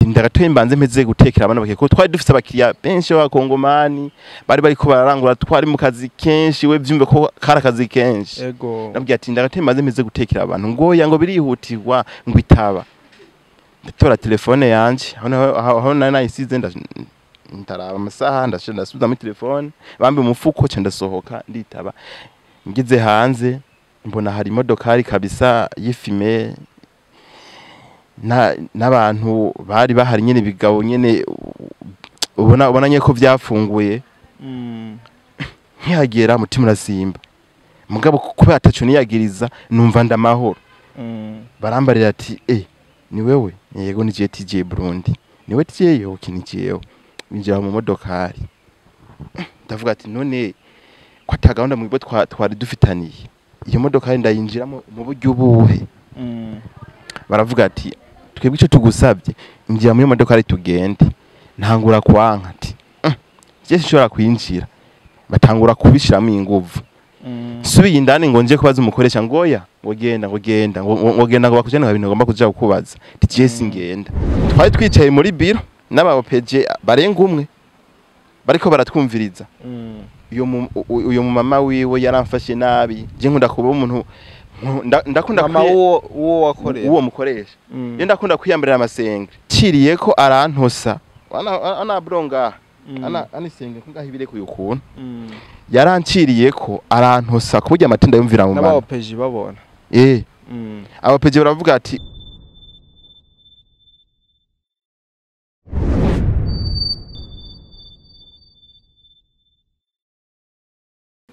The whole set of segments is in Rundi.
Ndagatoye mbanze mpeze gutekera abana bake, ko twari dufite abakiriya benshi b'abakongomani bari bariko bararangura, twari mu kazi kenshi, we vyumve ko kari akazi kenshi. Ego. Ndabwira ati ndagatoye mbanze mpeze gutekera abantu, ngo oya, ngo birihutirwa, ngo itaba. Ndatora telefone yanje aho nari nayisize, ndaraba amasaha, ndasubiza muri telefone bambe umufuko, ca ndasohoka nditaba. Ngeze hanze mbona hari imodokari kabisa y'ifime n'abantu bari bahari nyene, ibigabo nyene ubona nyene ko vyafunguye. Nkihagera umutima urasimba, mugabo kubera ataco niyagiriza numva ndamahoro. Barambarira ati: "Eh, ni wewe?" "Yego, ni je TJ Burundi." "Niwe TJ?" "Okay, ni jewe." Binjira mu modokari. Ndavuga ati none ko ata gahunda mwebwe twari dufitaniye, iyo modokari ndayinjiramo mu buryo ubuhe? Baravuga ati twebwe icyo tugusabye, injira muri modokari tugende. Ntangura kwanka ati: "Je sinshobora kwinjira." Batangura kubishiramo inguvu. Nsubiye indani ngo nje kubaza umukoresha, ngo oya, ngo genda, ngo genda, ngo genda, ngo bakujane ibintu ngomba kuja kukubaza. Ati je singenda. Twari twicaye muri biro n'aba OPG barenga umwe bariko baratwumviriza. Uyo mu mama wiwe yaramfashe nabi. Je nkunda kuba umuntu ndakunda Mama uwo wakorera? Uwo mukoresha. Iyo ndakunda kwiyambarira amasenge, ciriye ko arantosa ana bronga ana isenge ko ngaho ibirekuye ukuntu. Yaranciriye ko arantosa kuburyo amatenda yumvira mu N'aba mana. OPG babona? Eh. Abapeje baravuga ati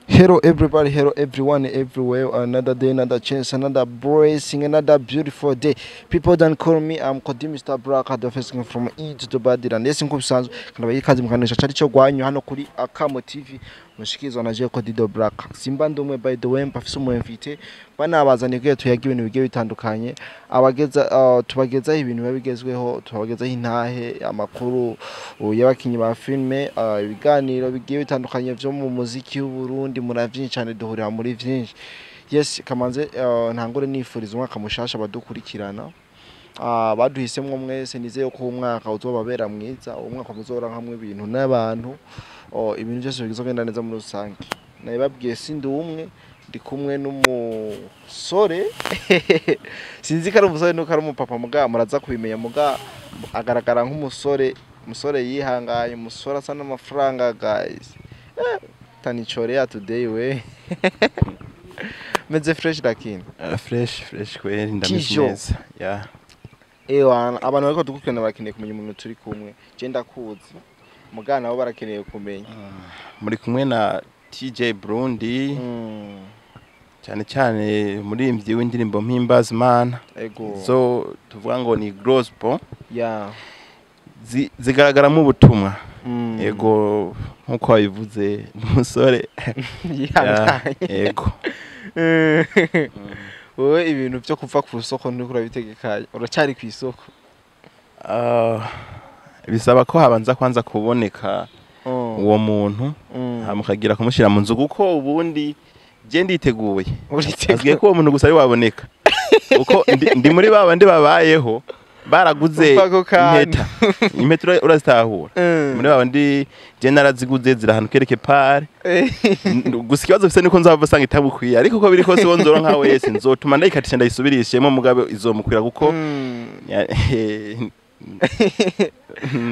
Hello everybody, hello everyone, everywhere. Another day, another chance, another blessing, another beautiful day. People don't call me, I'm Kodi Mr. Black, the first from E to the body. And yes, nkuko bisanzwe, kandi ikaze mukanisha cari cyo gwanyu hano kuri Akamo TV, mushikizwa na je Kodi the Black. Simba ndumwe, by the way, mpafise umu invité, banabazaniye kugira tuyaga ibintu bigiye bitandukanye, abageza tubagezaho ibintu biba bigezweho, tubagezaho intahe, amakuru y'abakinyi ba filme, ibiganiro bigiye bitandukanye vyo mu muziki w'u Burundi, muravyinshi cyane, duhurira muri vyinshi. Yes, kamanze ntangure nifuriza umwaka mushasha abadukurikirana. Baduhisemwo mwese, nizeye ko uwo mwaka uzobabera mwiza, uwo mwaka muzorankamwe ibintu n'abantu, ibintu byose bizogenda neza muri rusange. Nabibabwiye, sindi umwe, ndi kumwe n'umusore, sinzi ko ari umusore nuko ari umupapa, muga muraza kubimenya, muga agaragara nk'umusore, umusore yihanganye, umusore asa n'amafaranga, guys. Tanichorea today we meze fresh, lakini Fresh fresh kweli, ndameze Tijo. neza ya. Ewa, abantu bariko dukurikirana barakeneye kumenya umuntu turi kumwe. Je ndakuzi, muga nabo barakeneye kumenya. Muri kumwe na TJ Burundi, cyane cyane umuririmbyi w'indirimbo mpimbaza Imana, Ego. zo tuvuga ngo ni gospel, ya zigaragaramo ubutumwa. Ego, nkuko wabivuze, ni umusore yihanganye. Ego. Wowe ibintu byo kuva ku isoko nturiko urabitegekanye, uracyari ku isoko? Ah, bisaba ko habanza kwanza kuboneka uwo muntu, hama ukagira kumushyira mu nzu, kuko ubundi je nditeguye. Uriteguye. Azwiye ko uwo muntu gusa ari waboneka, kuko ndi muri ba bandi babayeho baraguze Umva ako kantu. impeta. Impeta urazitahura? Muri ba bandi je naraziguze, ziri ahantu kereke pare. Gusa ikibazo mfise nuko nzava usanga itabukwiye, ariko uko biri kose uwo nzora nka wese nzotuma ndayikatisha ndayisubirishemo, mugabe izomukwira kuko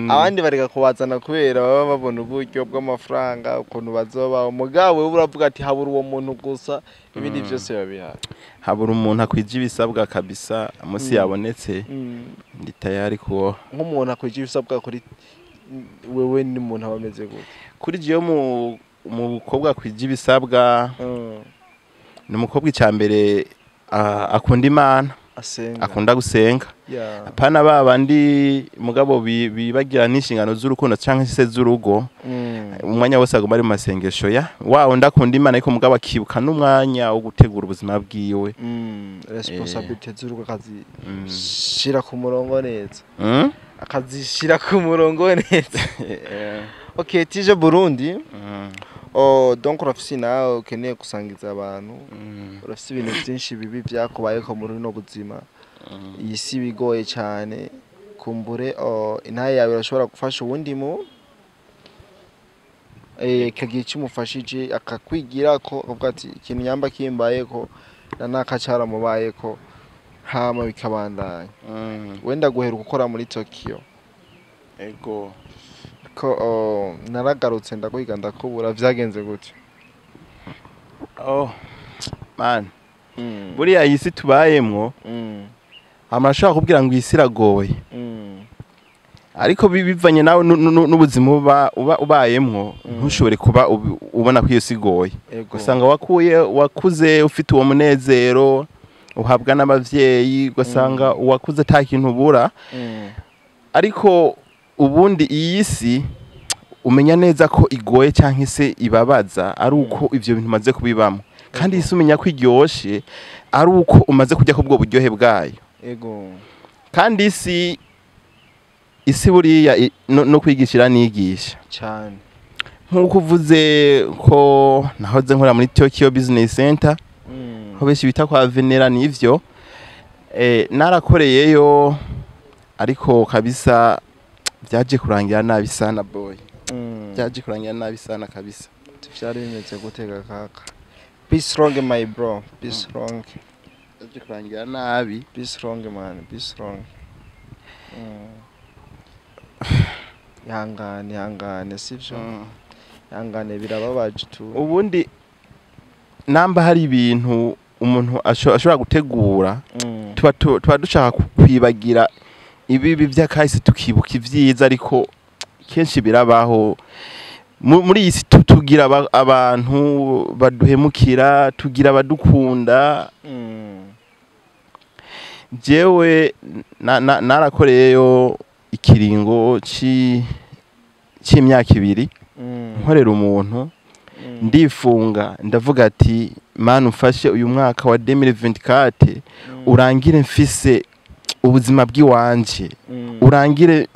Abandi bareka kubazana kubera baba babona uburyo bw'amafaranga ukuntu bazobaho, mugabo wewe uravuga ati habura uwo muntu gusa, ibindi byose babihaye. Habura umuntu akwije ibisabwa kabisa, munsi yabonetse ndi tayari kuwo. Nk'umuntu akwije ibisabwa kuri wewe ni umuntu aba ameze gute? Kuri jewe mu mukobwa akwije ibisabwa ni umukobwa icya mbere akunda Imana, Asenga. akunda gusenga, apana ba bandi mugabo bibagira n'inshingano z'urukundo canke se z'urugo. Umwanya wose aguma ari mu masengesho, ya wa wundi akunda Imana ariko mugabo akibuka n'umwanya wo gutegura ubuzima bwiwe. Responsabilité z'urugo akazishira ku murongo neza. Akazishira ku murongo neza. Okay, TJ Burundi. Oh, donc urafise nawe ukeneye gusangiza abantu. Urafise ibintu byinshi bibi byakubayeko muri runo buzima. Iyi si bigoye cyane. Kumbure intahe yawe irashobora gufasha uwundi muntu, kagiye kimufashije akakwigira ko akavuga ati ikintu nyamba kimbayeko na naka caramubayeko, hama bikabandanya. Wenda guheruka gukora muri Tokyo? Ego. Ko naragarutse ndaguhiga ndakubura, vyagenze gute? Oh man, buriya iyi si tubayemwo, amashobora kubwira ngo iyi si iragoye, ariko bivanye nawe n'ubuzima uba ubayemwo, ntushobore kuba ubona ko iyo si igoye. Usanga wakuye wakuze ufite uwo munezero uhabwa n'abavyeyi, ugasanga uwakuze ata kintu ubura. Ariko ubundi iyi si umenya neza ko igoye cyangwa se ibabaza ari uko ivyo bintu umaze kubibamo, kandi iyi si umenya ko iryoshe ari uko umaze kujya ku bwo buryohe bwayo. Kandi isi buriya no kwigisha iranigisha. Cyane. Nk'uko uvuze ko nahoze nkora muri Tokyo Business Center, aho benshi bita kwa Venera, nivyo, narakoreyeyo, ariko kabisa byaje kurangira nabi sana, boy. Byaje kurangira nabi sana kabisa. Vyari bimeze gute kaka? Be strong, my bro, be strong. Byaje kurangira nabi. Be strong, man, be strong. Ihangane, ihangane, sivyo? Ihangane, birababaje tu. Ubundi namba hari ibintu umuntu ashobora gutegura, tuba dushaka kwibagira ibibi by'akahise tukibuka ivyiza, ariko kenshi birabaho. Muri iyi si tugira abantu baduhemukira, tugira abadukunda. Jewe narakoreyeyo ikiringo c'imyaka 2, nkorera umuntu. Ndifunga, ndavuga ati: "Mana, umfashe uyu mwaka wa 2024 urangire mfise ubuzima bw'iwanje, urangire."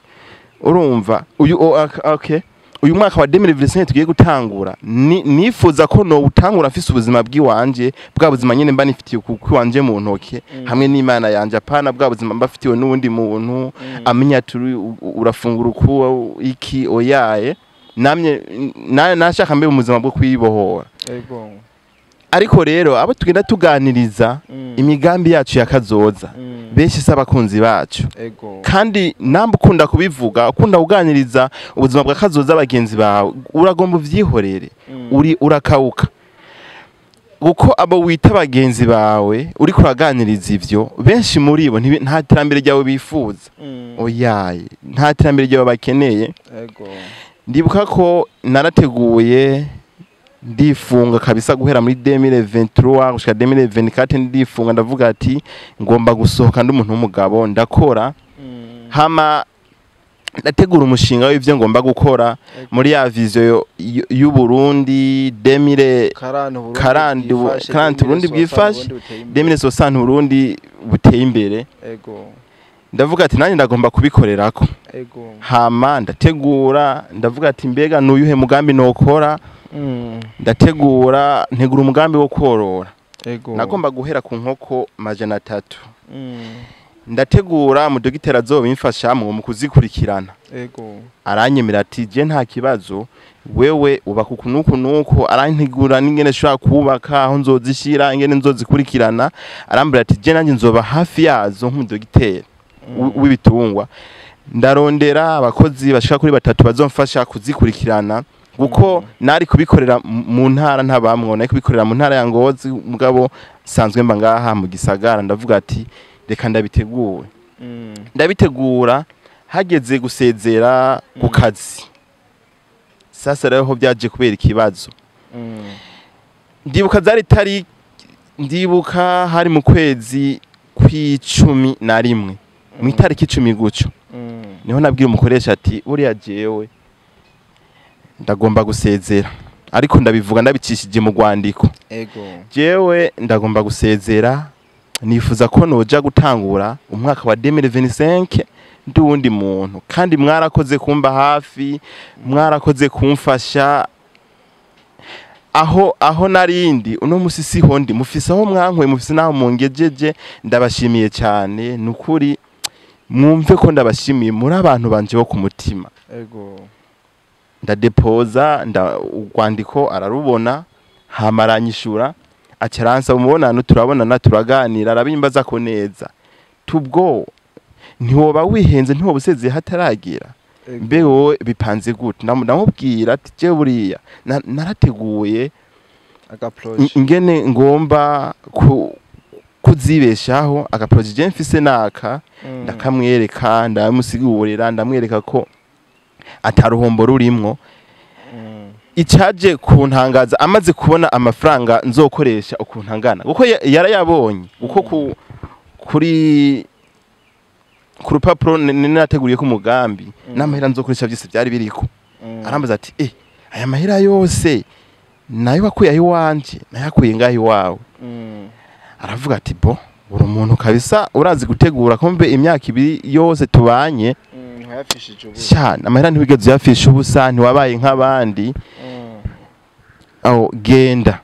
Urumva uyu okay, uyu mwaka wa 2025 tugiye gutangura, nifuza ko no utangura mfise ubuzima bw'iwanje, bwa buzima nyene mba nifitiye kuko iwanje mu ntoke, hamwe n'Imana yanje, apana bwa buzima mba mfitiwe n'uwundi muntu amenya turi urafungura uku iki, oyaye. Namye nashaka mbe mu buzima bwo kwibohora. Ariko rero abo tugenda tuganiriza imigambi yacu ya kazoza, benshi si abakunzi bacu. Kandi namba ukunda kubivuga, ukunda kuganiriza ubuzima bwa kazoza bagenzi bawe, uragomba uvyihorere. Uri urakawuka kuko abo wita bagenzi bawe uriko uraganiriza ivyo, benshi muri bo nta terambere ryawe bifuza. Oyaye, nta terambere ryawe bakeneye. Ndibuka ko narateguye, ndifunga kabisa guhera muri 2023 gushika 2024, ndifunga, ndavuga ati ngomba gusohoka ndi umuntu w'umugabo. Ndakora, hama ndategura umushinga w'ivyo ngomba gukora muri ya vision y'u Burundi 2000 Karani Burundi bwifashe, Karani Burundi bwifashe, 2060 Burundi buteye imbere. 2060 Burundi buteye imbere. Ndavuga ati nanjye ndagomba kubikorerako. Hama ndategura, ndavuga ati mbega nuyuhe mugambi nokora? Ndategura, ntegura umugambi wo korora. Nagomba guhera ku nkoko 300. Ndategura umudogiteri azobimfashamwo mu kuzikurikirana. Aranyemera ati je nta kibazo, wewe ubaka uku nuku nuku. Arantegura n'ingene nshobora kubaka, aho nzozishira, ingene nzozikurikirana. Arambwira ati je nanjye nzoba hafi yazo nk'umudogiteri w'ibitungwa. Ndarondera abakozi bashika kuri batatu bazomfasha kuzikurikirana, kuko nari kubikorera mu ntara ntabamwo, nari kubikorera mu ntara ya Ngozi, mugabo sanzwe mba ngaha mu gisagara. Ndavuga ati reka ndabitegure. Ndabitegura, hageze gusezera ku kazi, sasa rero ho byaje kubera ikibazo. Ndibuka zari tari, ndibuka hari mu kwezi kw'11, mu itariki 10 guco, niho nabwira umukoresha ati buriya jewe ndagomba gusezera, ariko ndabivuga ndabicishije mu rwandiko. Jewe ndagomba gusezera, nifuza ko noja gutangura umwaka wa 2025 ndi uwundi muntu, kandi mwarakoze kumba hafi, mwarakoze kumfasha. Aho narindi uno musi siho ndi, mufise aho mwankuye, mufise naho mungejeje, ndabashimiye cyane nukuri. Mwumve ko ndabashimiye, muri abantu banje bo ku mutima. Ndadepoza urwandiko, ararubona, hama aranyishura, aca aransaba umubonano, turabonana, turaganira, arabimbaza ko neza tubwo ntiwoba wihenze, ntiwoba usezeye hataragira. Mbe wowe bipanze gute? Ndamubwira ati je buriya narateguye Agaprojet. ingene ngomba kuzibeshaho, agaprojet je mfise naka. Ndakamwereka, ndamusigurira, ndamwereka ko ataruhombo rurimwo. Icaje kuntangaza, amaze kubona amafaranga nzokoresha ukuntu angana, kuko yarayabonye uko kuri ku rupapuro nateguriye ko umugambi n'amahera nzokoresha byose byari biriko. Arambaza ati: "Eh, aya mahera yose nayo wakuye aho iwanje, nayakuye ngaho iwawe?" Aravuga ati: "Bo uri umuntu kabisa, urazi gutegura, kumbe imyaka 2 yose tubanye Ntayafishije ubusa. Cyane, amahera ntiwigeze uyafisha ubusa, ntiwabaye nk'abandi. Aho genda,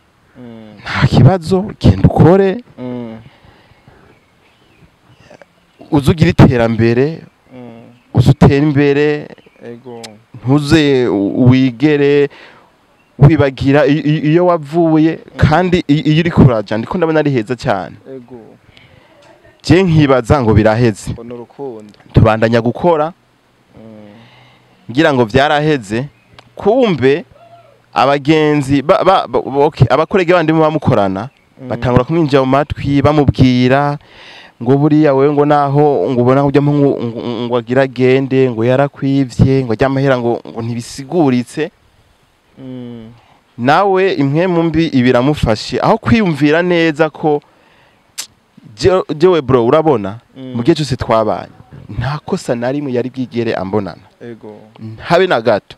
nta kibazo, genda ukore, uze ugire iterambere, uze utere imbere, ntuze wigere wibagira iyo wavuye, kandi iyo uri kuraja ndiko ndabona ari heza cyane." Je nkibaza ngo biraheze. Mbona urukundo. Tubandanya gukora, ngira ngo vyaraheze, kumbe abagenzi okay, abacollègues bandi muba mukorana batangura kumwinjira mu matwi, bamubwira ngo buriya wewe, ngo naho ngo ubona ujya ngo agira agende, ngo yarakwivye, ngo ajya amahera, ngo ntibisiguritse. Nawe impwemu mbi ibiramufashe, aho kwiyumvira neza ko jewe bro, urabona, mu gihe cyose twabanye nta kosa na rimwe yari bwigere ambonana, habe na gato.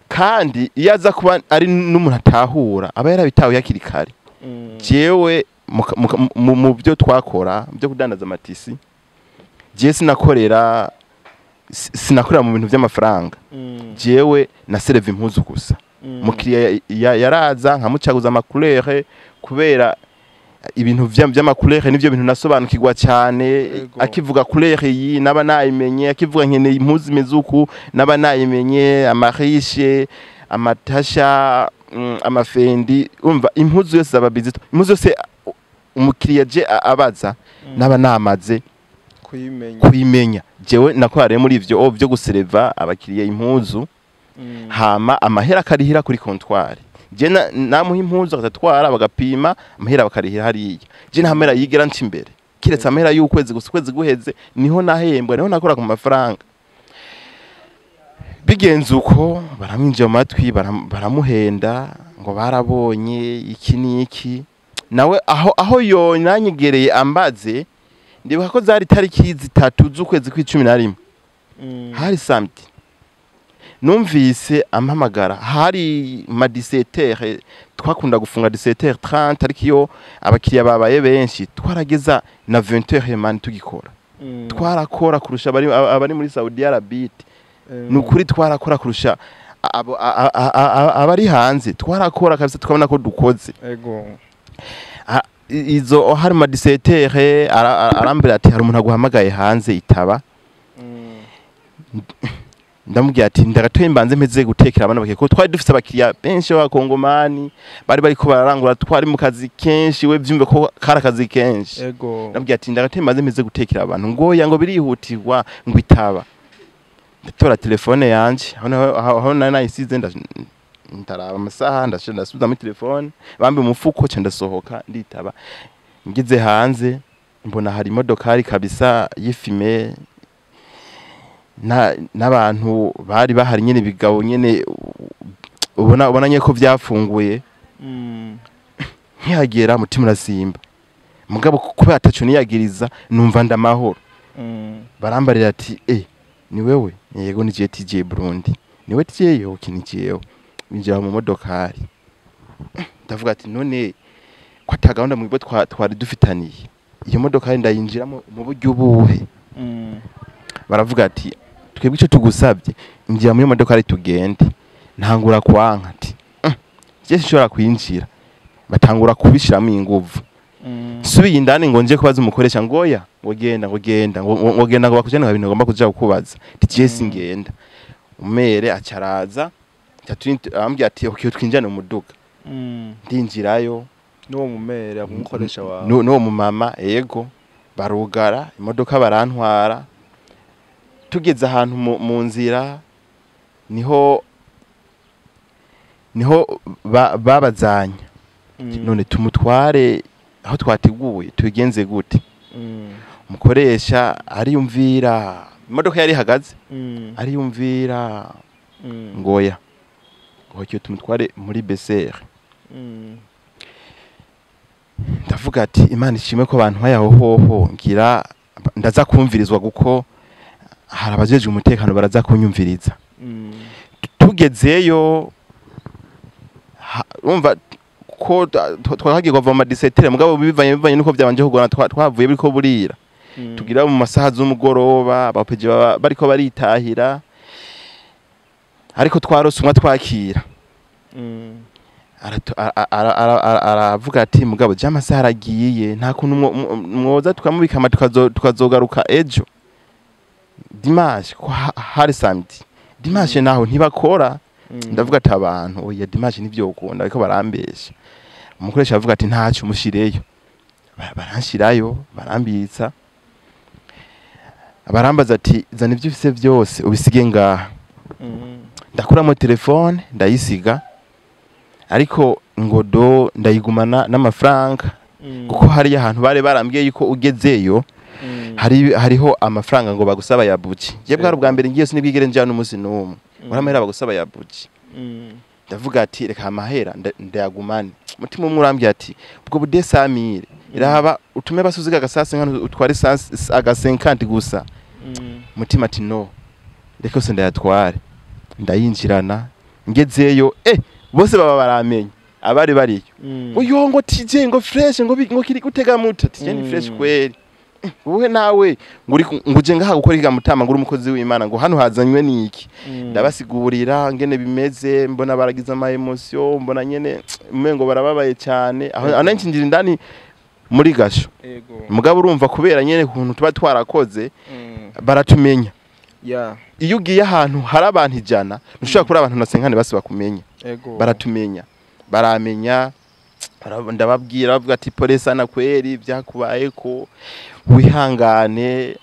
Kandi iyo aza kuba ari n'umuntu atahura, aba yarabitahuye hakiri kare. Jewe mu byo twakora byo kudandaza amatissus, jewe sinakorera mu bintu by'amafaranga. Jewe na serva impuzu gusa. Umukiriya yaraza nkamucaguza amacouleurs, kubera ibintu vy'amacouleurs nivyo bintu nasobanukirwa cyane. Akivuga couleur iyi naba nayimenye, akivuga nkeneye impuzu imeze uku naba nayimenye, amarishe, amatasha, amafendi, umva impuzu yose zaba bizito, impuzu yose umukiriya je abaza naba namaze kuyimenya. Kuyimenya. Jewe nakora rero muri ivyo byo gusereva abakiriya impuzu, hama amahera akarihira kuri comptoir. Je namuha impuzu akatatwara, bagapima, amahera bakarihira hariya. Je nta mahera yigera nca imbere, kiretse amahera y'ukwezi gusa. Ukwezi guheze niho nahembwa, niho nakora ku mafaranga. Bigenze uko, baramwinjira mu matwi, baramuhenda ngo barabonye iki n'iki. Nawe aho yonanyegereye ambaze, ndibuka ko zari tariki 3 z'ukwezi kw'11, hari samedi. Numvise ampamagara hari ma 17h. Twakunda gufunga 17h30, ariko iyo abakiriya babaye benshi twarageza na 20h man tugikora. Twarakora kurusha abari muri Saudi Arabia. Ni ukuri, twarakora kurusha abari hanze. Twarakora kabisa, tukabona ko dukoze. Izo hari ma 17h, arambwira ati: "Hari umuntu aguhamagaye hanze, itaba." Ndamubwira ati: "Ndagatoye, mbanze mpeze gutekera abana bake," kuko twari dufise abakiriya benshi b'abakongomani bari bariko bararangura. Twari mu kazi kenshi, we vyumve ko kari akazi kenshi. Ndamubwira ati: "Ndagatoye, mbanze mpeze gutekera abantu." Ngo: "Ya," ngo "birihutirwa," ngo "itaba." Ndatora telefone yanje aho aho nari nayisize, ndaraba amasaha, ndasubiza muri telefone bambe umufuko, ca ndasohoka nditaba. Ngeze hanze mbona hari imodokari kabisa y'ifime n'abantu bari bahari nyene, ibigabo nyene ubona nyene ko vyafunguye. Nkihagera mutima urasimba, mugabo kubera ataco niyagiriza numva ndamahoro. Barambarira ati: "Eh, ni wewe?" "Yego, ni je TJ Burundi." "Niwe TJ?" "Okay, ni jewe." Binjira mu modokari. Ndavuga ati: "None ko ata gahunda mwebwe twari dufitaniye, iyo modokari ndayinjiramo mu buryo ubuhe?" Baravuga ati: "Twebwe icyo tugusabye, injira muri modokari tugende." Ntangura kwanka ati: "Je sinshobora kwinjira." Batangura kubishiramo inguvu. Nsubiye indani ngo nje kubaza umukoresha, ngoya. Ngo genda, ngo genda, ngo genda, ngo bakujane, ngo ibintu ngomba kuja kukubaza. Ati je singenda. Umere acaraza, arambwira ati okay, twinjane mu muduga. Ndinjirayo. N'uwo mumere umukoresha wawe? N'uwo mumama, ego. Barugara imodoka, barantwara. Tugeze ahantu mu nzira, niho babazanya. None tumutware aho twateguye, tubigenze gute? Umukoresha ariyumvira, imodoka yari ihagaze, ariyumvira, ngoya ngo cyo tumutware muri BCR. Ndavuga ati Imana ishimwe ko abantu bayaho hoho, ngira ndaza kumvirizwa, kuko hari abajejwe umutekano baraza kunyumviriza. Tugezeyo, urumva ko twahagiye kuva mu ma 17, mugabo bivanye nuko byabanje kugorana, twavuye biriko burira. Tugira mu masaha z'umugoroba, abapeje baba bariko baritahira, ariko twarose umwe twakira. Aravuga ati mugabo je amasaha aragiye, nta kuntu mwoza tukamubika tukazogaruka ejo dimanche, ko hari samedi, dimanche naho ntibakora. Ndavuga ati abantu, oya, dimanche ntivyokunda, ariko barambesha. Umukoresha avuga ati ntacyo, mushireyo. Baranshirayo, barambitsa, barambaza ati zana ibyo ufise byose ubisige ngaha. Ndakuramo telefone ndayisiga, ariko ngodo ndayigumana n'amafaranga, kuko hariya ahantu bari barambwiye yuko ugezeyo hariho amafaranga ngo bagusaba ya buki. Je bwari ubwa mbere ngiye, sinibwigere njya n'umunsi n'umwe. Uramahera bagusaba ya buki. Ndavuga ati reka amahera ndayagumane. Umutima umwe urambwiye ati ubwo bude 100,000 irahaba utume basuziga agasasi nkano utware aga 50 gusa. Mutima ati no, reka yose ndayatware. Ndayinjirana, ngezeyo bose baba baramenye abari bariyo. Uyo ngo TJ, ngo fresh, ngo ngo kiri gutega muta TJ ni fresh kweli. Wowe nawe ngo uri ngo uje ngaha gukora iga mutama, ngo uri umukozi w'Imana, ngo hano hazanywe niki? Ndabasigurira ngene bimeze, mbona baragize ama émotion, mbona nyene umengo barababaye cyane. Aho anankinjira indani muri gasho. Mugabo urumva kubera nyene kuntu tuba twarakoze, baratumenya. Iyo ugiye ahantu hari abantu 100, ntushobora kubura abantu na 50 bose bakumenya. Baratumenya, baramenya. Ndababwira, bavuga ati pole sana kweri byakubaye, ko wihangane.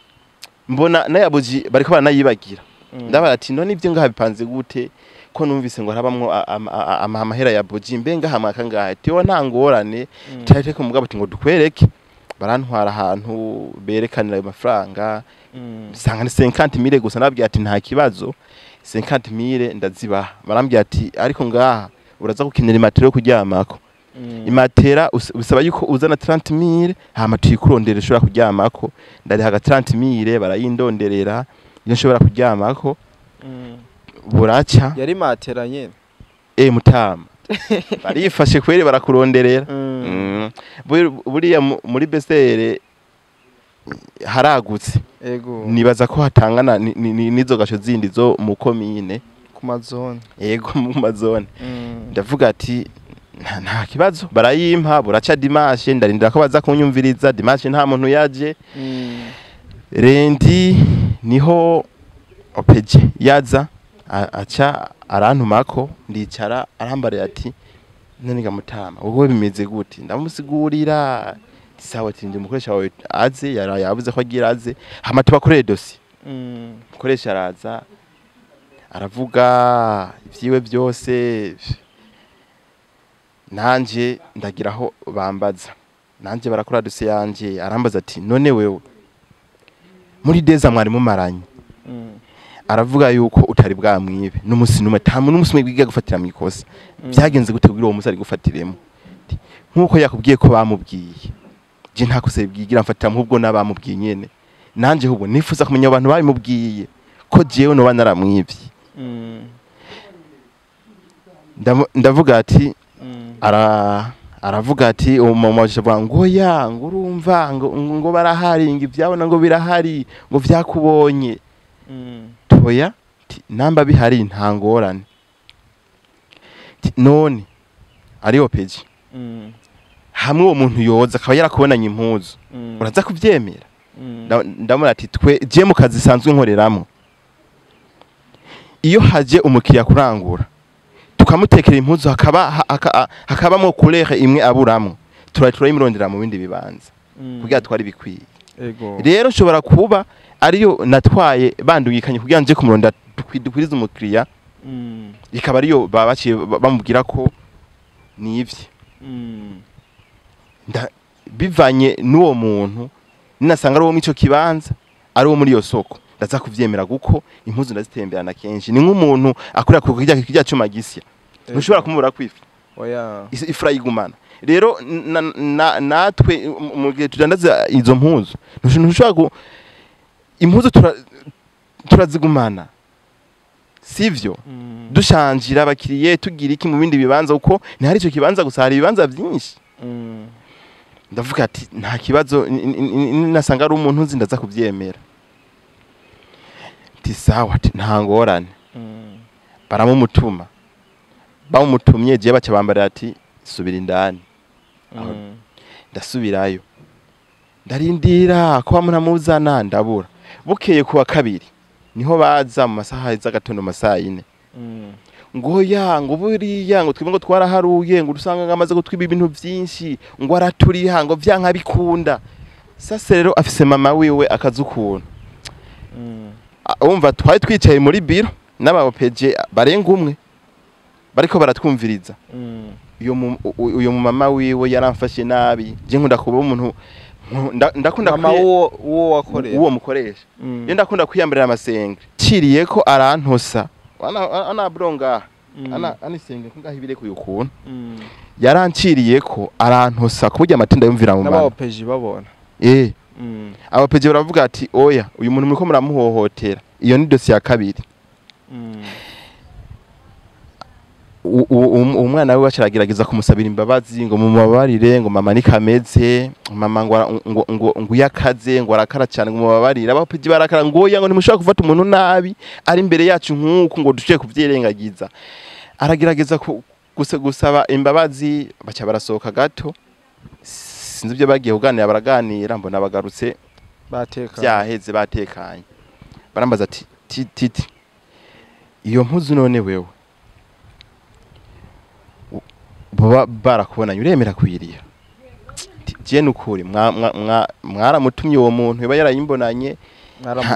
Mbona nayabuji bariko baranayibagira. Ndabara ati none ibyo ngaha bipanze gute, ko numvise ngo harabamwo amahera ya buji, mbe ngaha mwaka ngaha? Tiwo nta ngorane. Tari ko mugabo ati ngo dukwereke. Barantwara ahantu berekanira ayo mafaranga, nsanga ni 50 mille gusa. Nababwiye ati nta kibazo, 50 mille ndazibaha. Barambwiye ati ariko ngaha uraza gukenera imatera yo kuryamako. Imatera bisaba yuko uzana 30 mille, hama tuyikurondera ushobora kuryamako. Ndariha aga 30 mille, barayindonderera iyo nshobora kuryamako. Buraca. Yari matera nyene? Mutama, barifashe kweri, barakuronderera. Buriya muri BCR haragutse. Nibaza ko hatangana n'izo gasho zindi zo mu komine. Ku mazone. Yego, mu mazone. Ndavuga ati nta kibazo, barayimpa. Buraca dimanche, ndarindira ko baza kunyumviriza. Dimanche nta muntu yaje. Lundi niho OPG yaza, aca arantumako, ndicara, arambarira ati none ga mutama, wowe bimeze gute? Ndamusigurira, sawa, ati ndi umukoresha wawe, aze yara yavuze ko agira aze, hama tubakorere dossier. Umukoresha araza, aravuga ivyiwe byose, nanje ndagira aho bambaza, nanje barakora dossier yanje. Arambaza ati none wewe muri deza mwari mumaranye, aravuga yuko utari bwamwibe n'umusi numwe, nta muntu n'umusi umwe bwiga gufatira mu ikosa. Byagenze gute kugira uwo musi ari gufatiremo? Ati, nkuko yakubwiye ko bamubwiye, je nta kosa bwigira mfatira, ahubwo n'abamubwiye nyene nanje ahubwo nifuza kumenya abantu babimubwiye ko jewe noba naramwivye. Ndavuga ati aravuga ati umumama avuga ngo ya ngo urumva ngo barahari, ngo ibyabona ngo birahari, ngo vyakubonye. Toya ti, namba bihari nta ngorane. Ti, none ari OPG, hamwe uwo muntu yoza akaba yarakubonanye impuzu, uraza kuvyemera? Ndamubwira ati twe je mu kazi sanzwe nkoreramo, iyo haje umukiriya kurangura tukamutekera impuzu hakaba hakabamo couleur imwe aburamo, turayimurondera mu bindi bibanza kugira twari bikwiye. Rero nshobora kuba ariyo natwaye bandungikanye kugira nje kumuronda dukwirize umukiriya, ikaba ariyo babaciye bamubwira ko nivye. Bivanye n'uwo muntu ninasanga ari uwo mw'ico kibanza, ari uwo muri iyo soko, ndaza kuvyemera kuko impuzu ndazitemberana kenshi. Ni nk'umuntu akorera ku kirya cuma gisya, ntushobora kumubura kwifa. Oya. Ifura yigumana. Rero natwe mu gihe tudandaza izo mpuzu, ntushobora impuzu turazigumana, sivyo? Dushanjira abakiriye tugira iki mu bindi bibanza, kuko ntihari ico kibanza gusa, hari ibibanza byinshi. Ndavuga ati nta kibazo, nasanga ari umuntu nzi ndaza kuvyemera. Ati sawa, ati nta ngorane. Baramumutuma, bamumutumye je baca bambarira ati subira indani. Ndasubirayo, ndarindira ko bamunamuzana ndabura. Bukeye kuwa kabiri niho baza mu masaha z'agatondo, masaha 4. Ngo ya ngo buriya ngo twebwe ngo twaraharuye, ngo usanga ngamaze gutwiba ibintu byinshi, ngo araturiha, ngo vyanka bikunda. Sasa rero afise mama wiwe akazi ukuntu. Umva twari twicaye muri biro n'aba OPG barenga umwe bariko baratwumviriza. Uyo mu mama wiwe yaramfashe nabi. Je nkunda kuba umuntu ndakunda mama uwo wakorera, uwo mukoresha. Iyo ndakunda kwiyambarira amasenge, ciriye ko arantosa ana bronga ana anisenge ko ngahibire kuyukuntu. Yaranciriye ko arantosa kuburyo amatinda yumvira mu n'aba mana. OPG babona. Aba OPG baravuga ati oya, uyu muntu muriko muramuhohotera. Iyo ni dosiye ya kabiri. Umwana we bacaragerageza kumusabira imbabazi ngo mumubabarire, ngo mama nikameze, mama ngo ngo ngo ngo uyakaze, ngo arakara cyane, ngo mubabarire. Aba OPG barakara ngo oya, ngo ntimushobora gufata umuntu nabi ari imbere yacu nk'uku ngo dushobore kuvyirengagiza. Aragerageza gusaba imbabazi, baca barasohoka gato, sinzi ibyo bagiye kuganira, baraganira mbona bagarutse bateka vyaheze, batekanye. Barambaza ati titi iyo mpuzu none wewe baba barakubonanye uremera kuyiriha? Je nukuri mwaramutumye uwo muntu yoba yarayimbonanye,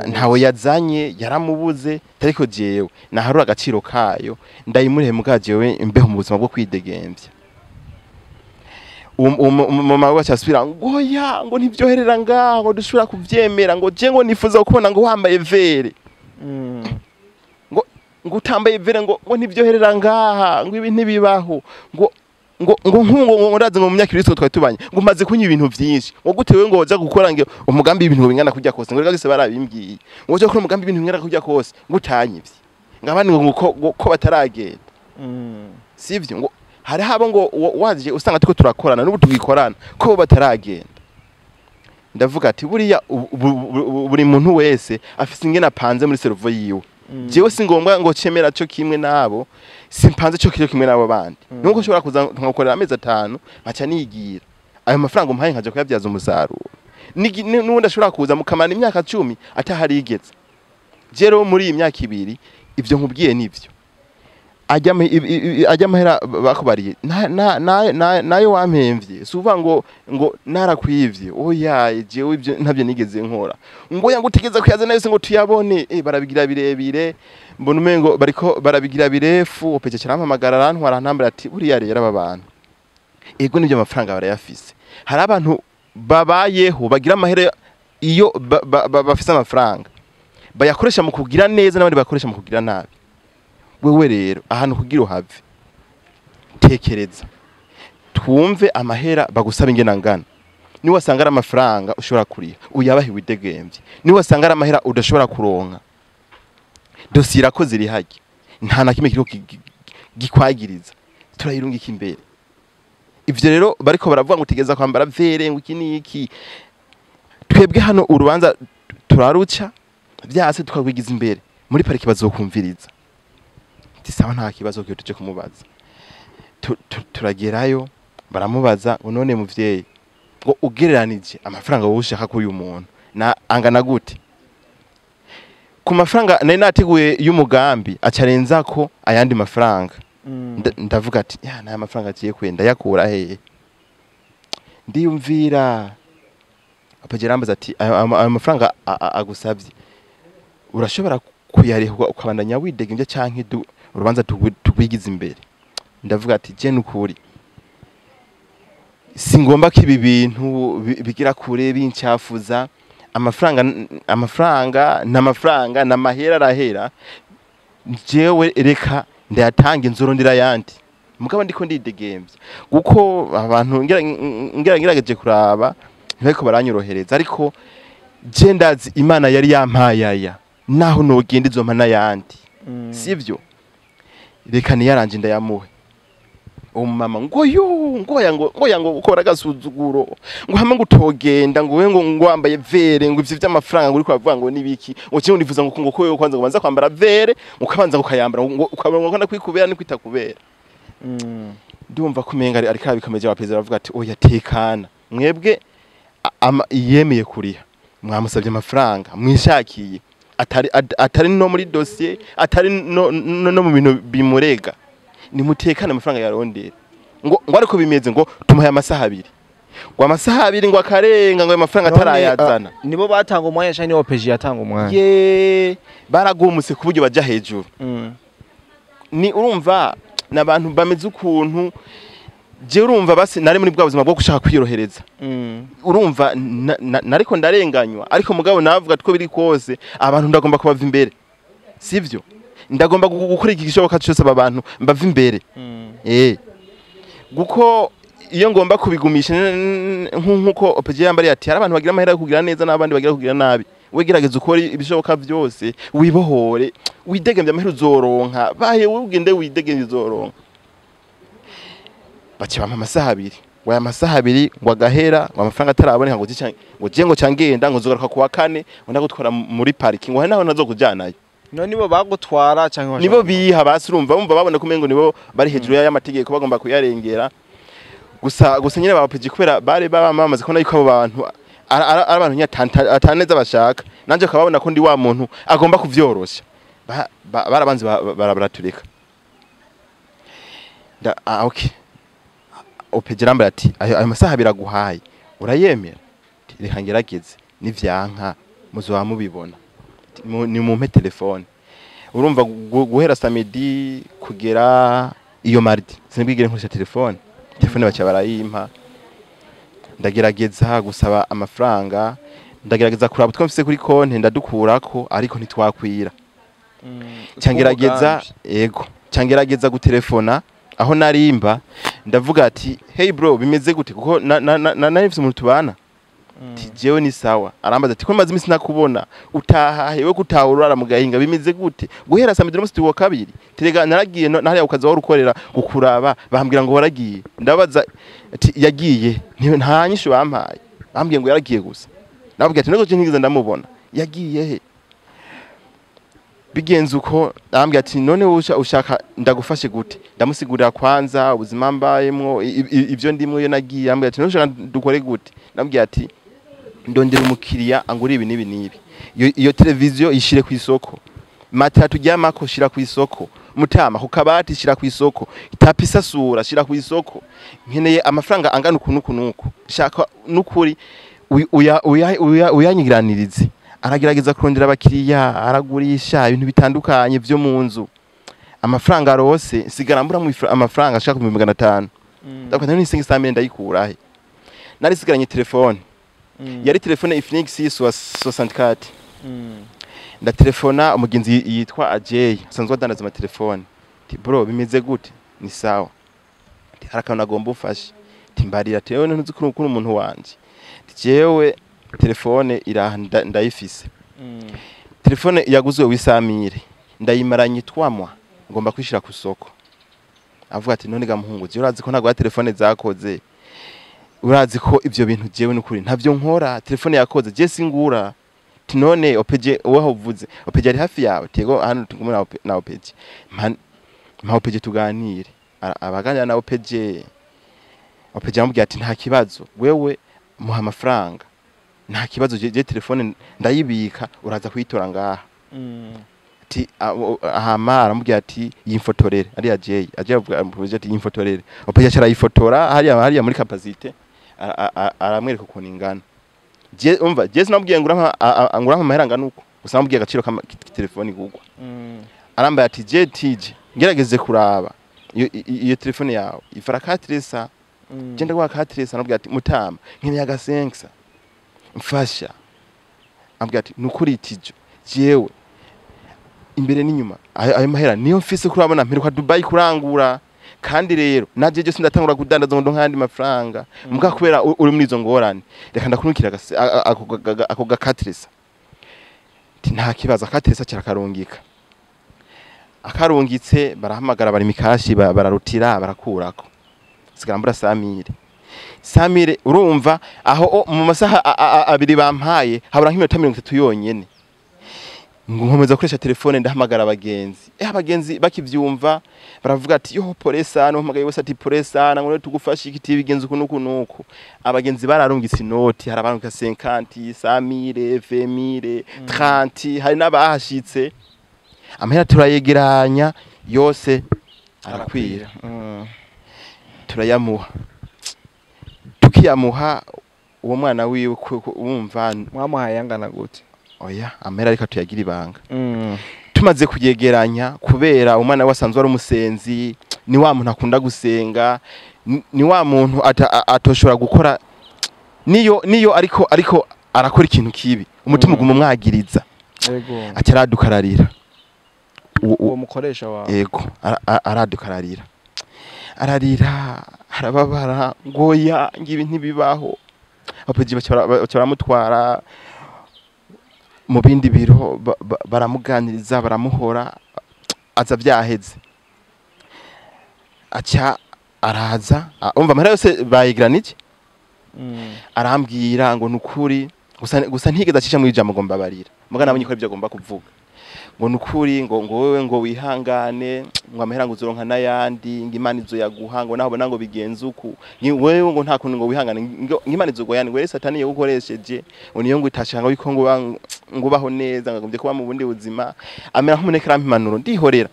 ntawe yazanye, yaramubuze, ariko jewe naharura agaciro kayo ndayimurehe, muga jewe imbeho mu buzima bwo kwidegemvya. Mama we acasubira ngo ya ngo ntibyoherera ngaho, ngo dushobora kuvyemera, ngo je ngo nifuza kubona ngo wambaye vere, ngo utambaye vere, ngo ntibyoherera ngaha, ngo ibi ntibibaho, ngo ngo ngo nkungo ngo ndazi ngo mu myaka ibiri twari tubanye, ngo umaze kunywa ibintu vyinshi, ngo gutewe ngo woza gukora ngo umugambi w'ibintu bingana kurya kose, ngo rega byose barabimbwiye, ngo uja gukora umugambi w'ibintu bingana kurya kose ngo utanyivye, ngo abandi ngo ko bataragenda, sivyo? Ngo hari habo ngo waje usanga tuko turakorana n'ubu tugikorana ko bo bataragenda. Ndavuga ati buriya buri muntu wese afise ingene apanze muri cerveau yiwe. Jewe si ngombwa ngo cemera cyo kimwe nabo, simpanze cyo kimwe nabo bandi. Nuko ushobora kuza nkagukorera amezi 5 nkaca nigira ayo mafaranga umpaye nkaja kuyabyaza umusaruro. N'ubundi ashobora kuza mukamana imyaka 10 ataharigeze. Je rero muri iyi myaka ibiri ivyo nkubwiye nivyo, ajya amahera bakubariye nayo wampemvye, si uvuga ngo narakwivye, oya, jewe ivyo ntabyo nigeze nkora. Ngo oya, ngo utegeze kuyazana yose ngo tuyabone. Barabigira birebire, mbona umengo bariko barabigira birefu. OPG carampamagara, arantwara, antambara ati buriya rero aba bantu ego nibyo amafaranga barayafise, hari abantu babayeho bagira amahera iyo bafise amafaranga bayakoresha mu kugira neza n'abandi bakoresha mu kugira nabi. Wewe rero ahantu kugira uhave, tekereza twumve amahera bagusaba ingena ngana. Niba wasanga ari amafaranga ushobora kuriha, uyabahe widegemvye. Niba wasanga ari amahera udashobora kuronka, dosiye irakoze irihage, nta na kimwe kiriko gikwagiriza, turayirungika imbere. Ivyo rero bariko baravuga ngo utegeza kwambara vere, ngo iki n'iki, twebwe hano urubanza turaruca vyase tukagwigiza imbere muri pariki, bazokumviriza. Ati sawa, nta kibazo, kiyo tuje kumubaza. Turagerayo baramubaza ngo none muvyeyi, ngo ugereranije amafaranga wowe ushaka kuri uyu muntu Na angana gute? Ku mafaranga nari nateguye y'umugambi acarenzako ayandi mafaranga. Ndavuga ati ya naya mafaranga agiye kwenda yakura hehe? Ndiyumvira, OPG arambaza ati ayo mafaranga agusavye urashobora kuyariha ukabandanya widegembya canke urubanza tugwigiza imbere? Ndavuga ati je nukuri singomba ko ibi bintu bigira kure bincafuza. Amafaranga amafaranga n'amafaranga n'amahera arahera, jewe reka ndayatanga inzorondera yandi, mugabo ndiko ndidegembya, kuko abantu ngerageje kuraba ntibariko baranyorohereza, ariko je ndazi Imana yari yampaye aya, naho nogenda izompa n'ayandi. Sivyo, reka niyaranje ndayamuhe. Uwo mama ngo yo ngo ya ngo ngo ya ngo ukora agasuzuguro, ngo hamwe ngo utogenda, ngo we ngo wambaye vere, ngo ivyo vy'amafaranga ngo uriko uravuga ngo nibiki, ngo kimwe nifuza ngo ko wewe kwanza ngo banza kwambara vere, ngo ukabanza ngo ukayambara, ngo ukabona ngo ndakwikubera ni kwitakubera. Ndumva ko umenga ariko arabikomeje. Abaperezida baravuga ati oya, tekana mwebwe, yemeye kuriha, mwamusabye amafaranga mwishakiye, atari no muri dossier, atari no mu bintu bimurega, nimutekane, amafaranga yarondera. Ngo ariko bimeze ngo tumuhaye amasaha 2, ngo amasaha 2 ngo akarenga, ngo ayo mafaranga None, atarayazana. Nibo batanga umwanya canke ni OPG yatanga umwanya? Ye, baragumutse ku buryo baja hejuru. Ni urumva n'abantu bameze ukuntu, je urumva basi nari muri bwa buzima bwo gushaka kwiyorohereza. Urumva nariko ndarenganywa, ariko mugabo navuga two biri kose abantu ndagomba kubava imbere, sivyo? Ndagomba gukora igishoboka cyose aba bantu mbava imbere. Guko iyo ngomba kubigumisha nkuko OPG yambariye ati hari abantu bagira amahera yo kugira neza n'abandi bagira kugira nabi, we gerageza ukore ibishoboka byose wibohore, widegemvye, amahera uzoronka, bahe wowe ugende widegemvye uzoronka. Baca bampa amasaha 2, ngo aya masaha 2 ngo agahera, ngo amafaranga ataraboneka, ngo zica ngo je ngo cangenda, ngo nzogaruka kuwa kane, ngo ndagutwara muri parking, ngo hari naho ntazokujanayo. None nibo bagutwara canke Nibo biha basi, urumva bumva babona ko umengo nibo bari hejuru y'amategeko, bagomba kuyarengera. Gusa nyine ba OPG kubera bari bamaze kubona yuko abo bantu ari abantu nyine ataneza bashaka, nanje akababona ko ndi wa muntu agomba kuvyorosha, barabanze baratureka. Okay, OPG arambwira ati ayo masaha biraguhaye urayemera? Ati, reka ngerageze, nivyanka muzoba mubibona. Ati, ni mumpe telefone. Urumva guhera samedi kugera iyo mardi sinibwigire nkoresha telefone. Telefone baca barayimpa, ndagerageza gusaba amafaranga, ndagerageza kuraba utwo mfise kuri konti ndadukurako, ariko ntitwakwira. Cyangerageza, yego, cyangerageza gutelefona aho narimba, ndavuga ati hey bro, bimeze gute? Kuko nari mfise umuntu tubana. Ati jewe ni sawa. Arambaza ati ko maze imisi nakubona utaha hewe, kutaha urara mu gahinga, bimeze gute? Guhera samedi no musi wa kabiri terega naragiye nahariya ukaza wari ukorera gukuraba, bambwira ngo waragiye. Ndabaza ati yagiye? Nta nyishu bampaye, bambwiye ngo yaragiye gusa. Nababwiye ati nubwo je ntigeze ndamubona, yagiye he? Bigenze uko, arambwira ati none wowe ushaka ndagufashe gute? Ndamusigurira kwanza ubuzima mbayemwo, ivyo ndimwo, iyo nagiye. Arambwira ati none ushaka dukore gute? Ndamubwira ati ndondera umukiriya angura ibi n'ibi n'ibi, iyo televiziyo ishire ku isoko, matera turyamako shira ku isoko, mutama ku kabati shira ku isoko, tapis isasura shira ku isoko, nkeneye amafaranga angana uku nuku nuku, shaka nukuri uyanyigiranirize. Aragerageza kurondera abakiriya, aragurisha ibintu bitandukanye vyo mu nzu. Amafaranga arose, sigara mbura mu amafaranga ashaka ku 500,000. Ndavuga nti nisingi samene ndayikurahe? Nari sigaranye telefone, yari telefone Infinix 64. Ndatelefona umugenzi yitwa Ajay asanzwe adandaza amatelefone. Ati bro, bimeze gute? Ni sawa. Ati hari akantu agomba ufashe. Ati mbarira. Ati yewe ntuzi kuri umuntu wanje. Ati jewe telefone iraha, ndayifise, telefone yaguzwe wisamire, ndayimaranye twamwa, ngomba kwishira ku soko. Avuga ati none ga muhungu, jewe urazi ko ntabwo ya telefone zakoze, urazi ko ivyo bintu jewe nukuri ntavyo nkora, telefone yakoze je singura. Ati none OPG wowe uvuze OPG ari hafi yawe? Tego, hano tugumwe na OPG, mpa OPG tuganire. Abaganira na OPG, OPG amubwira ati nta kibazo, wewe muha amafaranga. Nta kibazo, je telefone ndayibika, uraza kuyitora ngaha. Ati ahama aramubwira ati yimfotorere ariya Jay aje avuga amuvuze ati yimfotorere. Opeja arayifotora hariya muri capacité, aramwereka ukuntu ingana. Je umva, je sinamubwiye ngo urampa amahera angana uko, gusa namubwiye agaciro ka telefone igurwa. Arambaye ati je tije ngerageze kuraba iyo telefone yawe ifara 400. Je ndaguha 400. Aramubwira ati mutama, nkeneye agasenksa, mfasha. Ambwira ati nukuri tijo, jewe imbere n'inyuma ayo mahera niyo mfise, kurabona mperuka Dubai kurangura, kandi rero naje je sindatangura kudandaza ngo ndonke ayandi mafaranga. Muga kubera uri muri izo ngorane, reka ndakurukira ako gakatresa. Ati nta kibazo, akatresa cirakarungika. Akarungitse, barahamagara bari mikashi, bararutira, barakurako, sigara mbura 100 mille. 100 mille, urumva aho mu masaha 2 bampaye habura nk'iminota 30 yonyene ngo nkomeza gukoresha telefone. Ndahamagara abagenzi, abagenzi bakivyumva baravuga ati yo pole sana. Uhamagaye wese ati pole sana, ngo tugufashe iki, bigenze uku nuku nuku. Abagenzi bararungitse inoti, hari abarungika 50, 100 mille, 20 mille, 30, hari n'abahashitse. Amahera turayegeranya yose arakwira. Turayamuha. Tukiyamuha uwo mwana wiwe wumva. Mwamuhaye angana gute? Oya, amahera ariko tuyagira ibanga. Tumaze kuyegeranya, kubera umwana we asanzwe ari umusenzi, ni wa muntu akunda gusenga, ni wa muntu atoshobora gukora niyo ariko arakora ikintu kibi, umutima uguma umwagiriza. Aca araduka ararira. Uwo mukoresha wawe? Yego, araduka ararira, ararira, arababara ngo ya ngibi ntibibaho. Abapolisi baca baramutwara mu bindi biro, baramuganiriza, baramuhora, aza vyaheze. Aca araza, umva, amahera yose bayegeranije. Arambwira ngo nukuri, gusa ntigeze acisha mu ijambo ngo mbabarira, muga nabonye ko arivyo agomba kuvuga, ngo nukuri, ngo wewe ngo wihangane, ngo amahera ngo uzoronka n'ayandi, ngo Imana izoyaguha, ngo naho ubona ngo bigenze uku, ni wewe ngo nta kuntu, ngo wihangane, ngo Imana izoguha, ngo rero Satani yagukoresheje, ngo niyo ngo itashaka ngo yuko ngo ubaho neza, ngo agombye kuba mu bundi buzima. Amera nk'umuneke, arampa impanuro, ndihorera.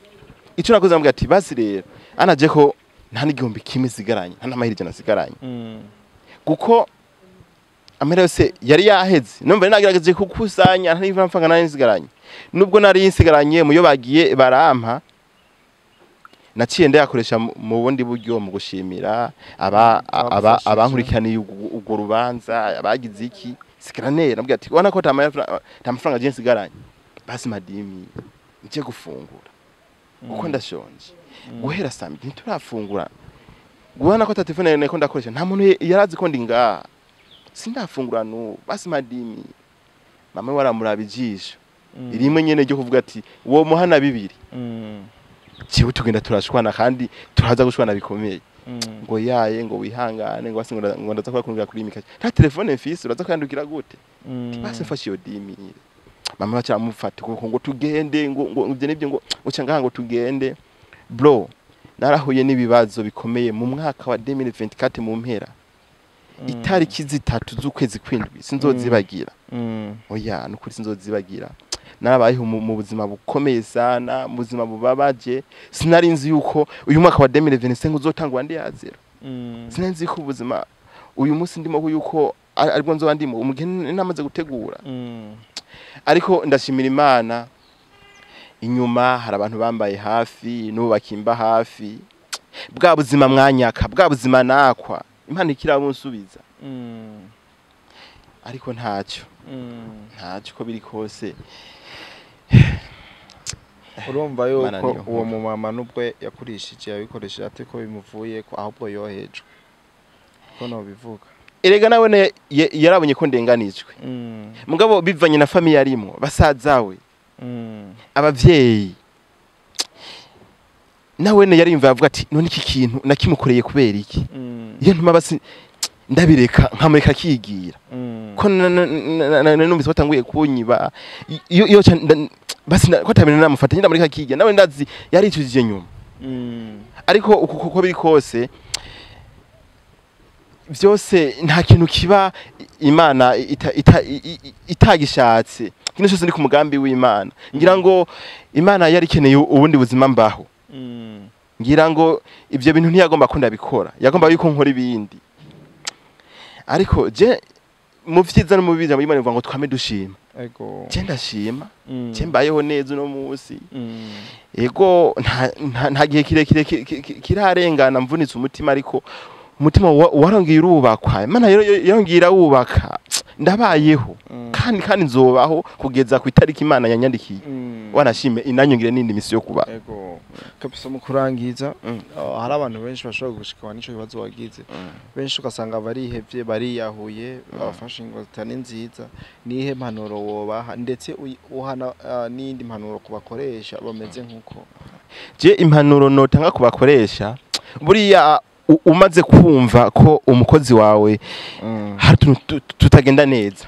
Ico nakoze, namubwira ati basi rero anaje ko nta n'igihumbi kimwe sigaranye, nta n'amahera 100 sigaranye, kuko amahera yose yari yaheze. Numva nagerageje kukusanya, nta n'amafaranga nari nsigaranye. Nubwo nari nsigaranye muyo bagiye barampa, naciye ndayakoresha mu bundi buryo, mu gushimira aba Abagufashije. Abankurikiraniye urwo rubanza, abagize iki, sigaranera. Nabwira ati ubona ko ata mafaranga je nsigaranye, basi madimi nje gufungura kuko ndashonje, guhera saa mbiri ntiturafungura. Guhana ko ata telefone nako ndakoresha, nta muntu yarazi ko ndi ngaha, sindafungura n'ubu, basi madimi. Mama we aramuraba ijisho rimwe nyene ryo kuvuga ati uwo muhana bibiri. Jewe tugenda turashwana, kandi turaza gushwana bikomeye. Ngo yaye, ngo wihangane, ngo basi, ngo ndaza kubakurira kuri mikashi, nta telefone mfise, uraza kwandukira gute? Basi mfashe iyo 10 mille. Mama baca aramufata ukuboko ngo tugende, ngo ivyo nivyo, ngo uca ngaha, ngo tugende. Bro, narahuye n'ibibazo bikomeye mu mwaka wa 2024 mu mpera, itariki 3 z'ukwezi kw'indwi, sinzozibagira. Oya, nukuri sinzozibagira. Narabayeho mu buzima bukomeye sana, mu buzima bubabaje. Sinari nzi yuko uyu mwaka wa 2025 uzotangwa ndi ya zero. Sinari nzi ko ubuzima uyu munsi ndimo yuko aribwo nzoba ndimo umugihe namaze gutegura. Ariko ndashimira Imana, inyuma hari abantu bambaye hafi, n'ubu bakimba hafi. Bwa buzima mwanyaka, bwa buzima nakwa, Imana ikirabunsubiza. Ariko ntacyo, ntacyo, uko biri kose. Urumva Imana yuko niyo uwo nkuru. Mumama nubwo yakurishije, yabikoresheje ate ko bimuvuye ko, ahubwo yohejwe ko nobivuga. Erega nawe yarabonye ko ndenganijwe, mugabo bivanye na famille arimo, basazawe, abavyeyi, nawe ne yarimva avuga ati none iki kintu nakimukoreye kubera iki? Iyo ntuma basi ndabireka, nkamureka akigira ko numvise batanguye kunyiba, iyo basi ko atabintu namufata nyine, ndamureka akigira. Nawe ndazi yaricujije nyuma. Ariko uko biri kose Byose nta kintu kiba Imana itagishatse. Ikintu cyose ni ku mugambi w'Imana. Ngira ngo Imana yari ikeneye ubundi buzima mbaho. Ngira ngo ibyo bintu ntiyagomba ko ndabikora, yagomba yuko nkora ibindi. Ariko je mu vyiza no mu bibi, Imana ivuga ngo twame dushima. Je ndashima, je mbayeho neza uno munsi. Ego, nta gihe kirekire kirarengana mvunitse umutima, ariko umutima warongeye urubakwa. Imana yarongeye irawubaka, ndabayeho. Kandi nzobaho kugeza ku itariki Imana yanyandikiye. Wanashime inanyongere n'indi misi yo kuba. Ego kabisa. Mu kurangiza, hari abantu benshi bashobora gushikwa n'ico kibazo wagize, benshi ugasanga barihevye, bariyahuye, bafashe ingo zitari nziza. Nihe mpanuro wobaha, ndetse uhana n'iyindi mpanuro ku bakoresha bameze nk'uko? Je impanuro notanga ku bakoresha, buriya umaze kumva ko umukozi wawe hari utuntu tutagenda neza,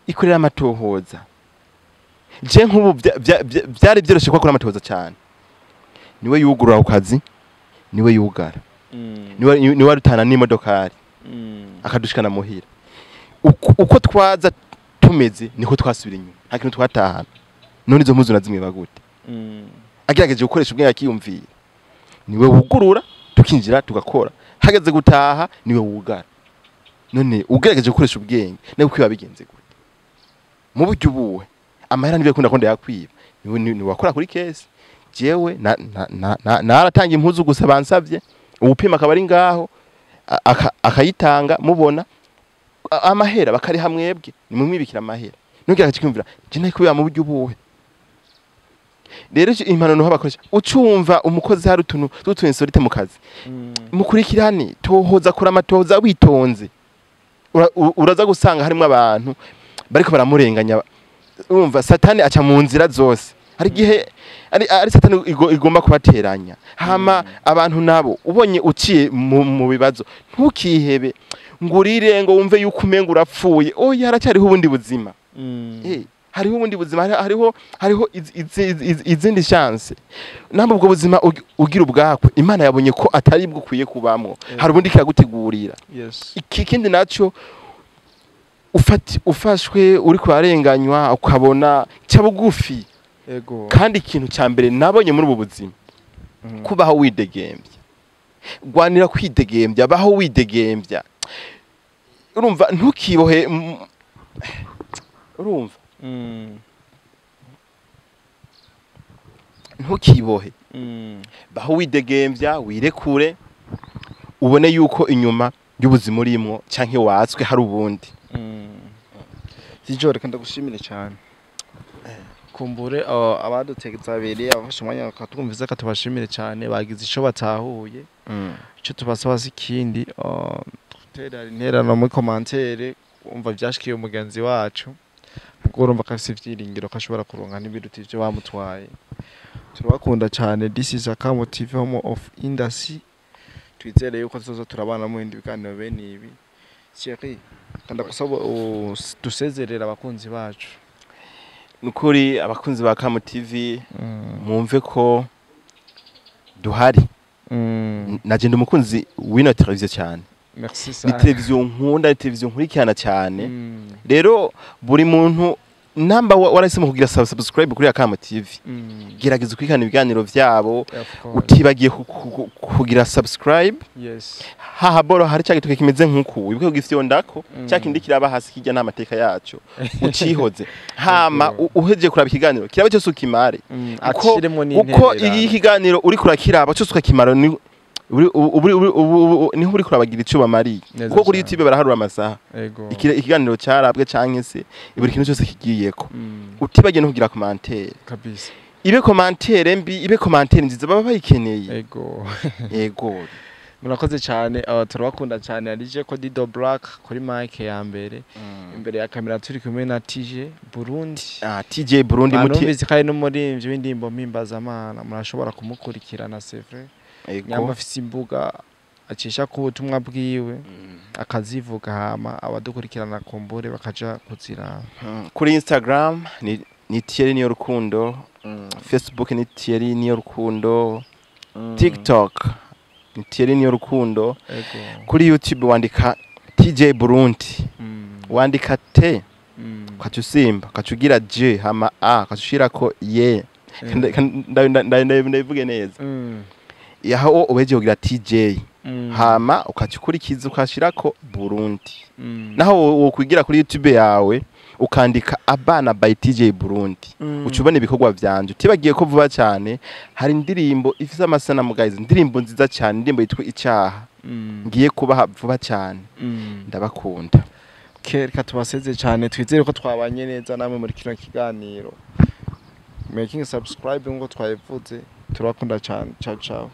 ikorera amatohoza. Je nk'ubu vyari vyoroshe ko akora amatohoza cyane. Niwe yugurura ku kazi, niwe yugara, niwe arutana n'imodokari akadushikana muhira. Uko twaza tumeze niko twasubira inyuma, nta kintu twatahana. None izo mpuzu nazimwe gute? Agerageje gukoresha ubwenge akiyumvira, niwe wugurura tukinjira tugakora, hageze gutaha niwe wugara. None ugerageje gukoresha ubwenge nawe kwiba bigenze gute? Mu buryo ubuwe amahera nibyo kunda ko ndayakwiba, niwe niwe wakora kuri caisse. Jewe na naratanga impuzu gusa bansavye, uwupima akaba ari ngaho, akayitanga mubona. Amahera bakari hamwebwe nimumwibikira amahera. Nugera akimvira je nayo kwiba mu buryo ubuwe. Rero impanuro niho bakoresha, ucumva umukozi hari utuntu tw'utu insolite mu kazi, mukurikirane, tohoza, kora amatohoza witonze. Uraza gusanga harimo abantu bariko baramurenganya. Urumva Satani aca mu nzira zose, hari igihe ari Satani igomba kubateranya. Hama abantu nabo, ubonye uciye mu bibazo, ntukihebe ngo urire, ngo wumve yuko umenga urapfuye. Oya, haracyariho ubundi buzima. Hariho ubundi buzima, hariho izindi chance. Namba ubwo buzima ugira ubwakwe, Imana yabonye ko atari bwo ukwiye kubamwo, hari ubundi kiragutegurira. Iki kindi naco, ufashwe uri kurarenganywa, ukabona cya bugufi. Kandi ikintu cya mbere nabonye muri ubu buzima, kubaho widegembya, gwanira kwidegembya, baho widegembya. Urumva, ntukibohe, urumva, ntukibohe, baho widegembya, wirekure, ubone yuko inyuma y'ubuzima urimwo canke watswe hari ubundi. Zijo, reka ndagushimire cyane. Kumbure abadutegetse abiri, abafashe umwanya bakatwumviza, katubashimire cyane, bagize ico batahuye. Icyo tubasaba si ikindi, gutera intererano muri commentaire. Umva vyashikiye umugenzi wacu, ubwo urumva ko afise ivyiringiro ko ashobora kuronka n'ibiruta ivyo bamutwaye. Turabakunda cyane. This is Akamo TV, home of industry. Twizere yuko tuzoza turabana mu bindi biganiro bene ibi. Thierry, kanda kusaba dusezerera abakunzi bacu. Nukuri abakunzi ba Kamo TV, mwumve ko duhari. Naje ndi umukunzi w'ino televiziyo cyane. Merci Ni sana. televiziyo nkunda, ni televiziyo nkurikirana cyane. Rero buri muntu, namba warahisemo kugira subscribe kuri Akamo TV, gerageza ukurikirana ibiganiro vyabo, Of course. utibagiye kugira subscribe. Haha boro hari cya gitoke kimeze nk'uku, wibuke kugifyondako. Cya kindi kiraba hasi kijya n'amateka yaco, ucihoze. Hama uhejeje kuraba ikiganiro, kiraba cyose ukimare. Ashiremo Uko n'intererano. iyi ikiganiro uri kurakiraba cyose ukakimara, ni niho uri kurabagira icyo bamariye. Neza Kuko kuri cyane. YouTube baraharura amasaha ikiganiro cyarabwe canke se buri kintu cyose kigiyeko. Utibagiye no kugira commentaire. Kabisa. Ibe commentaire mbi, ibe commentaire nziza, baba bayikeneye. Yego. Murakoze cyane, turabakunda cyane. Arije ko Dido Black kuri mic ya mbere, imbere ya kamera turi kumwe na TJ Burundi. Ah, TJ Burundi muti. Numvise ko ari n'umuririmbyi w'indirimbo mpimbazamana, murashobora kumukurikirana, c'est vrai. Nyamba afise imbuga acisha ku butumwa bwiwe akazivuga, hama abadukurikirana kumbure bakaja kuziraba. Kuri Instagram ni Thierry Niyo Rukundo, Facebook ni Thierry Niyo Rukundo, TikTok Ni Thierry Niyo Rukundo. Ego. Kuri YouTube wandika TJ Burundi, wandika T, ukaca usimba, ukaca ugira J, hama A, ukaca ushirako ye. Ndabivuge neza. Yaho ubeje kugira TJ, hama ukaca ukurikiza ukashirako Burundi. Naho wokwigira kuri YouTube yawe ukandika Abana by TJ Burundi, uca ubona ibikorwa vyanje. Utibagiye ko vuba cyane hari indirimbo ifise amasanamu, guys, indirimbo nziza cyane, indirimbo yitwa Icyaha, ngiye kubaha vuba cyane. Ndabakunda. Reka tubaseze cyane, twizere ko twabanye neza namwe muri kino kiganiro. Making subscribe nkuko twabivuze, turabakunda cyane. Ciao ciao.